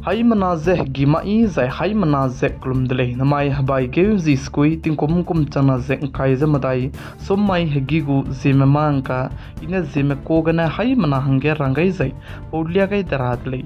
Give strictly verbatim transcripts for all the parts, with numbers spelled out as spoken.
Haimena ze hegi mai zai haimena ze kelum de lei. Namai hebai keu zi sekui tingkum kum changna ze ngkai ze medai, sum mai hegi gu Zeme mangka, i ne Zeme ka gene haimena hangge rang gai zai pau lia gai de ra de lei.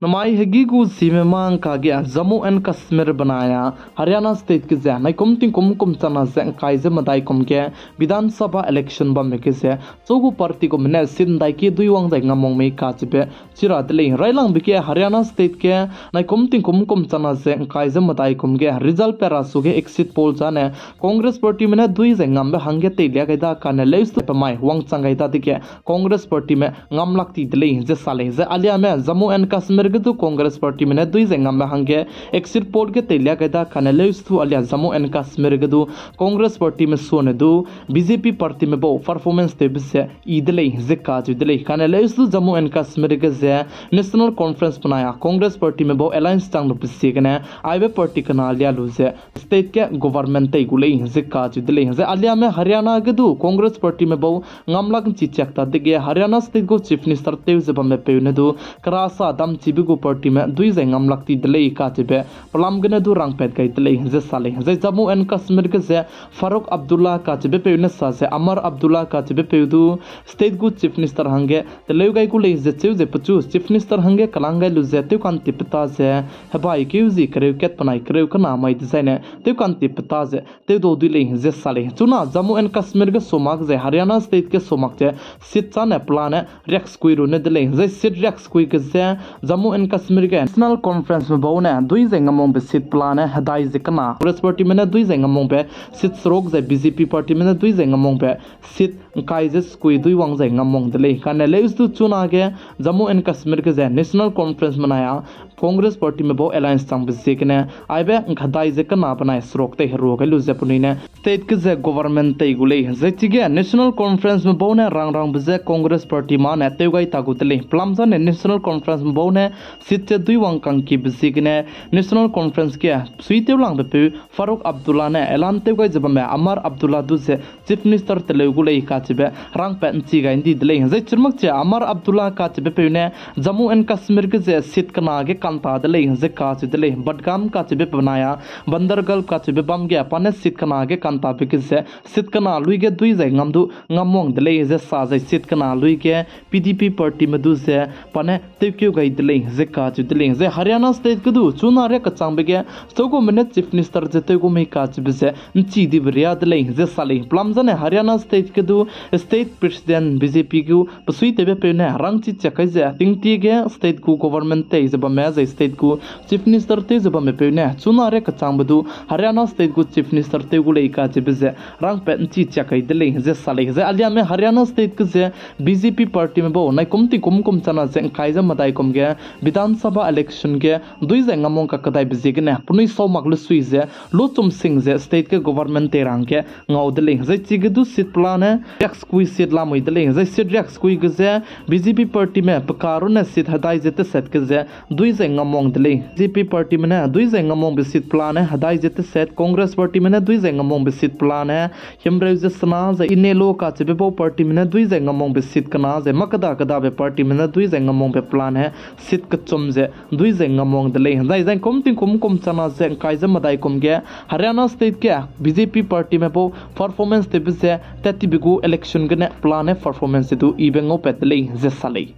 Namai hegi gu Zeme mangka ge Jammu and Kashmir benai a Haryana State ge ze naikum tingkum kum changna ze ngkai ze medai kum ge Bidhan Sabha election bamme ge ze chu gu party gume ne seat ndai ki dui wang zai ngam wang mei kacheube chi ra de lei. Railangbe ge Haryana State ge naikum tingkum kum changna ze ngkai ze medai kum ge result pat ra suge exit poll zane Congress partyme ne dui zai ngambe hangge teilia gai da kane leustu pe mai wangchang gai dadege Congress partyme ngam lak ti de lei ze sa lei. Zai aliame Jammu and Kashmir ge du Congress partyme ne dui zai ngambe hangge exit poll ge teilia gai da kane leustu alia Jammu and Kashmir ge du Congress partyme suane du B J P partyme bau performance tewbe ze i de lei ze kacheu de lei. Kane leustu Jammu and Kashmir ge ze National Conference benai a Congress partyme bau alliance chang lube ziegene aibe party kena lia lu ze state ge government tei gu lei ze kacheu de lei. Zai aliame Haryana ge du Congress partyme bau ngam lak nchi chiak ta dege Haryana State gu Chief Minister tew ze bambe peu ne du kerasa damchibe gu partyme dui zai ngam lak ti de lei kacheube pelam gene du rangpat gai de lei ze sa lei. Zai Jammu and Kashmir ge ze Farooq Abdullah kacheube peu ne sa ze Omar Abdullah kacheube peu du state gu Chief Minister hangge teleu gai gu lei ze cheu ze pechu Chief Minister hangge kelang gai lu ze tewkantipeta ze hebai keu zi kereu kat penai kereu kena mai dezaine tewkantipeta ze tewdau dui lei ze sa lei. Chuna Jammu and Kashmir ge sumak zai Haryana State ge sumak ze seat chane pelane riaksekui rune de lei. Zai seat riaksekui ge ze Jammu and Kashmir ge National Conferenceme bau ne dui zai ngam wangbe seat pelane hedai ze kena, Congress partyme ne dui zai ngam wangbe seat seruk zai B J P partyme ne dui zai ngam wangbe seat ngkai ze sekui dui wang zai ngam wang de lei. Kane leustu chunage Jammu and Kashmir ge ze National Conferenceme benai a Congress partyme bau alliance changbe ziegene aibe ngkadai ze kena benai seruk tei herua gai lu ze penui ne state ge ze government tei gu lei. Zai chige National Conferenceme bau ne rangrangbe ze Congress party mâ ne tew gai ta gu de lei. Pelam zane National Conferenceme bau ne seat ze dui wang kangkibe ziegene National Conference ge suitewlangbe peu Farooq Abdullah ne elan tew gai ze bamme Omar Abdullah du ze Chief Minister teleu gu lei kacheube rangpat nchi gai ndi de lei. Zai chirmak che Omar Abdullah kacheube peu ne Jammu and Kashmir ge ze seat kena ge kanta de lei ze kacheu de lei. Budgam kacheube benai a Bandargarh kacheube bam ge pa ne seat kena ge kantabe ge ze seat kena lui ge dui zai ngam du ngam wang de lei ze sa zai seat kena lui ge P D P partyme du ze pa ne tewkeu gai de lei ze kacheu de lei. Zai Haryana State ge du chuna riak kechangbe ge chaugume ne Chief Minister ze tew gu mei kacheube ze nchi dibe ria de lei ze sa lei. Pelam zane Haryana State ge du state president B J P gu besuitewbe peu ne rangchi chiak kai ze tingtie ge state gu government tei ze bamme zai state gu Chief Minister tew ze bamme peu ne chuna riak kechangbe du Haryana State gu Chief Minister tew gu lei kacheube ze rangpat nchi chiak kai de lei ze sa lei. Zai aliame Haryana State ge ze B J P partyme bau naikum tingkum kum chana ze ngkai ze medai kum ge Bidhan Sabha election ge dui zai ngamwang kakedaibe ziegene penui sau mak le sui ze luchum sing ze state ge government tei ra hangge ngau de lei. Zai chige du seat pelane riaksekui seat lamui de lei. Zai seat riaksekui ge ze B J P partyme peka runne seat hedai ze teset ge ze dui zai ngamwang de lei. B J P partyme ne dui zai ngamwangbe seat pelane hedai ze teset, Congress partyme ne dui zai ngamwangbe seat pelane himreu ze sena, zai Ineilo kacheube bau partyme ne dui zai ngamwangbe seat kena, zai makeda kedabe partyme ne dui zai ngamwangbe pelane seat kechum ze dui zai ngamwang de lei. Zai zai kum tingkum kum chana ze ngkai ze medai kum ge Haryana State ge B J P partyme bau performance tewbe ze tattibe gu election gene pelane performance du ibe ngaupat de lei ze sa lei.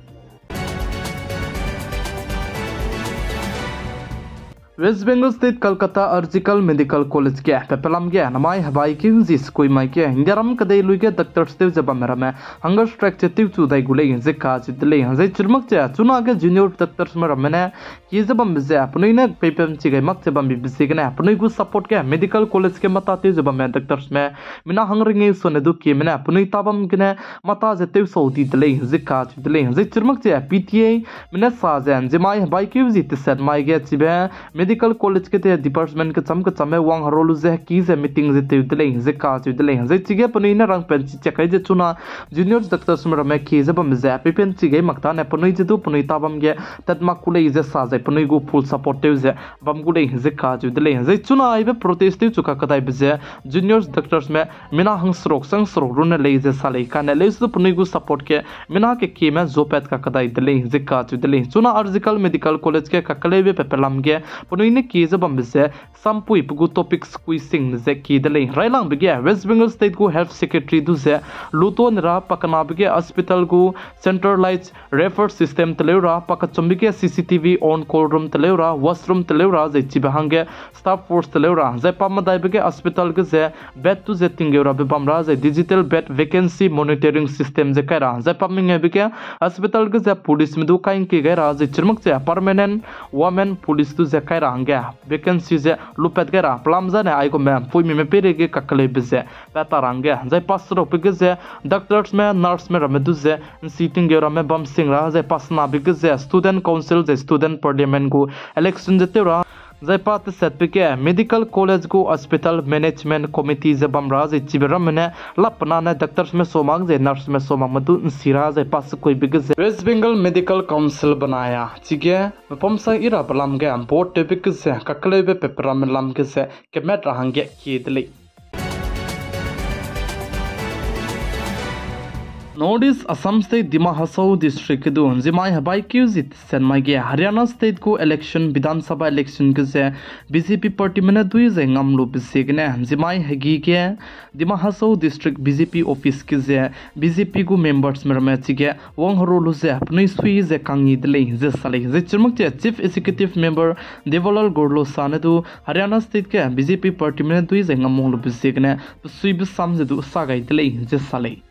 West Bengal State Kolkata R G Kar Medical College ge pepelam ge namai hebai keu nzi sekui mai ge Indiaram kedei lui ge doctors tew ze bamme ramme hunger strike ze tewchu dai gu lei ze kacheu de lei. Zai chirmak ze chunage junior doctorsme ramme ne kie ze bambe ze penui ne peipemchi gai mak ze bambe ziegene penui gu support ge medical college ge mata tew ze bamme doctorsme mina hangringeu sone du kieme ne penui tabam gene mata ze tewsau di de lei ze kacheu de lei. Zai chirmak ze P T A me ne sa ze nzimai hebai keu zi teset mai ge chibe Medical College ge de department kecham kechamme wang herua lu ze heki ze meeting ze tew de lei ze kacheu de lei. Zai chige penui ne rangpen chi chak kai ze chuna junior doctorsme ramme kie ze bambe ze peipen chi gai mak tane penui ze du penui ta bam ge tat mak gu lei ze sa zai penui gu full support tew ze bam gu lei ze kacheu de lei. Zai chuna aibe protest tew chu kakedaibe ze junior doctorsme mina hangseruk sangseruk runne lei ze sa lei kane leuse du penui gu support ge mina kekieme zuapat kakedai de lei ze kacheu de lei. Chuna R G Kar Medical College ge kakeleube pe pelam ge penui ne kie ze bambe ze sampui pe gu topics kui sing ze kie de lei. Railangbe ge West Bengal State gu Health Secretary du ze luto ne ra pakenabe ge hospital gu centralized refer system teleu ra, pakechumbe ge C C T V on call room teleu ra, washroom teleu ra, zai chibe hangge staff force teleu ra, zai pa medaibe ge hospital ge ze bed du ze tinggeu rabe bam ra, zai digital bed vacancy monitoring system ze kai ra, zai pa mengeube ge hospital ge ze policeme du kai ngkie gai ra, zai chirmak ze permanent women police du ze kai ra hangge vacancy ze lupat gai ra, pelam zane aigumbe puimime peireige kakeleube ze pat ta ra hangge, zai pa serukbe ge ze doctorsme, nurseme ramme du ze nsi tinggeu ramme bam sing ra, zai pa senabe ge ze student council zai student parliament gu election ze tew ra, zai pa tesatbe ge medical college gu hospital management committee ze bam ra, zai chibe ramme ne lappena ne doctorsme sa mak zai nurseme sa makme du nsi ra, zai pa sekuibe ge ze West Bengal Medical Council benai a chige mepamsang i rabe lam ge board tewbe ge ze kakeleube pe peramme lam ge ze kemat ra hangge kie de lei. North East Assam State Dima Hasao District ge du nzimai hebaikeu zi teset mai ge Haryana State gu election, Bidhan Sabha election ge ze B J P partyme ne dui zai ngam lube ziegene nzimai hegi ge Dima Hasao District B J P office ge ze B J P gu membersme ramme chige wang herua lu ze penui sui ze kangi de lei ze sa lei. Zai chirmak ze Chief Executive Member Debolal Gorlosa ne du Haryana State ge B J P partyme ne dui zai ngam wang lube ziegene besuibe sam ze du sa gai de lei ze sa lei.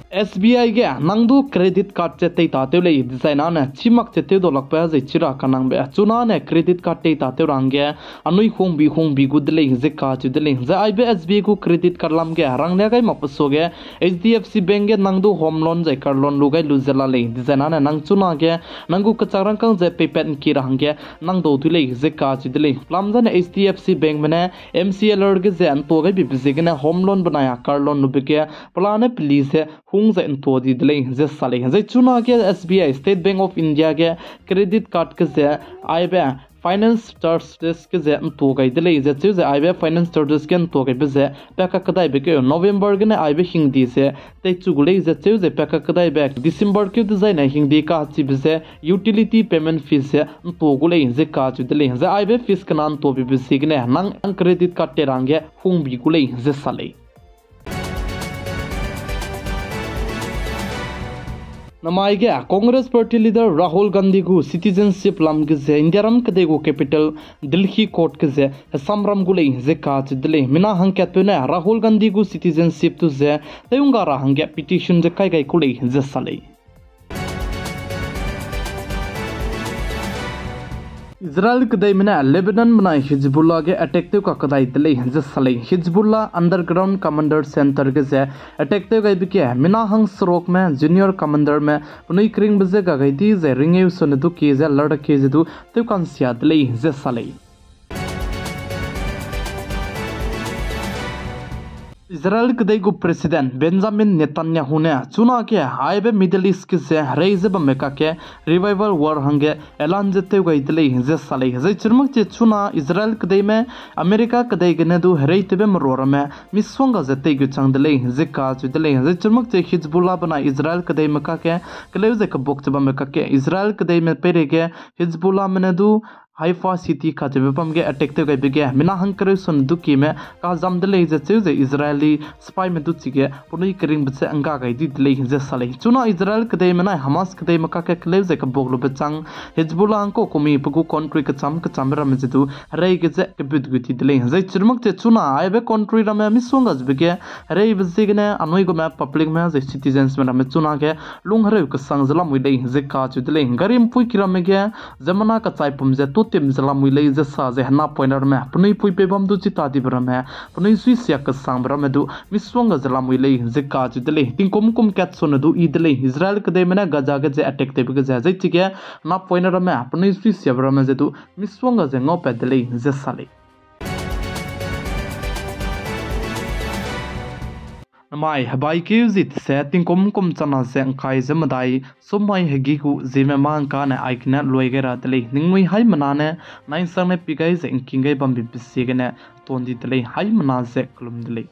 S B I ge nang du credit card ze tei tatew lei dezai nane chimak ze tew dau lakbe zai chi ra kanangbe chunane credit card tei tatew ra hangge anui hungbi hungbi gu de lei ze kacheu de lei. Zai aibe S B I gu credit card lam ge ranglia gai makbe suage H D F C Bank ge nang du home loan zai car loan lu gai lu ze la lei dezai nane nang chunage nang gu kechak rangkâng ze peipat ngki ra hangge nang dau du lei ze kacheu de lei. Pelam zane H D F C Bankme ne M C L R ge ze ntua gaibe ziegene home loan benai a car loan lube ge pelane peli ze hung zai ntua di de lei ze sa lei. Zai chunage S B I, State Bank of India ge credit card ge ze aibe finance charges ge ze ntua gai de lei ze cheu ze aibe finance charges ge ntua gaibe ze pa kakedaibe keu November gene aibe hingdi ze teichu gu lei ze cheu ze pa kakedaibe December keu dezaine hingdi kachibe ze utility payment fees ze ntua gu lei ze kacheu de lei. Zai aibe fees kena ntuabibe ziegene nang credit card tei ra hangge hungbi gu lei ze sa lei. Namai ge Congress Party leader Rahul Gandhi gu citizenship lam ge ze Indiaram kedei gu capital Delhi court ge ze hesamram gu lei ze kacheu de lei. Mina hangkatpeu ne Rahul Gandhi gu citizenship du ze tew'ngga ra hangge petition ze kai gai ku lei ze sa lei. Israel kedeime ne Lebanon benai Hezbollah ge attack tew kakedai de lei ze sa lei. Hezbollah underground commander centre ge ze attack tew gaibe ge mina hangserukme, junior commanderme penui keringbe je ga gai di zai ringeu sone du kie ze larda kie ze du tew ka'nsia de lei ze sa lei. Israel kedei gu President Benjamin Netanyahu ne chunage aibe Middle East ge ze herei ze bamme kakge revival war hangge elan ze tew gai de lei ze sa lei. Zai chirmak che chuna Israel kedeime America kedei gene du hereitewbe merua ramme misongga ze teigu chang de lei ze kacheu de lei. Zai chirmak che Hezbollah benai Israel kedeime kakge keleu ze kebuk che bamme kakge Israel kedeime peireige Hezbollahme ne du Haifa city kacheube bam ge attack tew gaibe ge mina hangkereu sone du kieme kazam de lei ze cheu ze Israeli spyme du chige penui keringbe je ngga gai di de lei ze sa lei. Chuna Israel kedeime nai Hamas kedeime kakge keleu ze kebuk lube chang Hezbollah hangkau kumi pe gu country kecham kechambe ramme ze du herei ge je kebut gu ti de lei. Zai chirmak che chuna aibe country ramme misongga zebe ge hereibe ziegene anui gume publicme zai citizensme ramme chunage lung hereu kesang ze lamui lei ze kacheu de lei. Gari mpui ki ramme ge zemena kachaipum ze tu Tim ze lamui lei ze sa ze henapoine ramme penui puipei bam du chita dibe ramme, penui suisia kesangbe ramme du misuang ga ze lamui lei ze kacheu de lei. Tingkum kum kat sone du yi de lei Israel kedeime ne Gaza ge ze attack tewbe ge ze, zai chige henapoine ramme penui suisiabe ramme ze du misuang ga ze ngaupat de lei ze sa lei. Namai hebaikeu zi tese tingkum kum chana ze ngkai ze medai, summai hegî gu ziemme mâ ngkane aigene luai gai ra de lei. Ningnui haimena ne nai'nsangne pi gai ze ngking gai bambe pe ziegene ton di de lei. Haimena ze kelum de lei.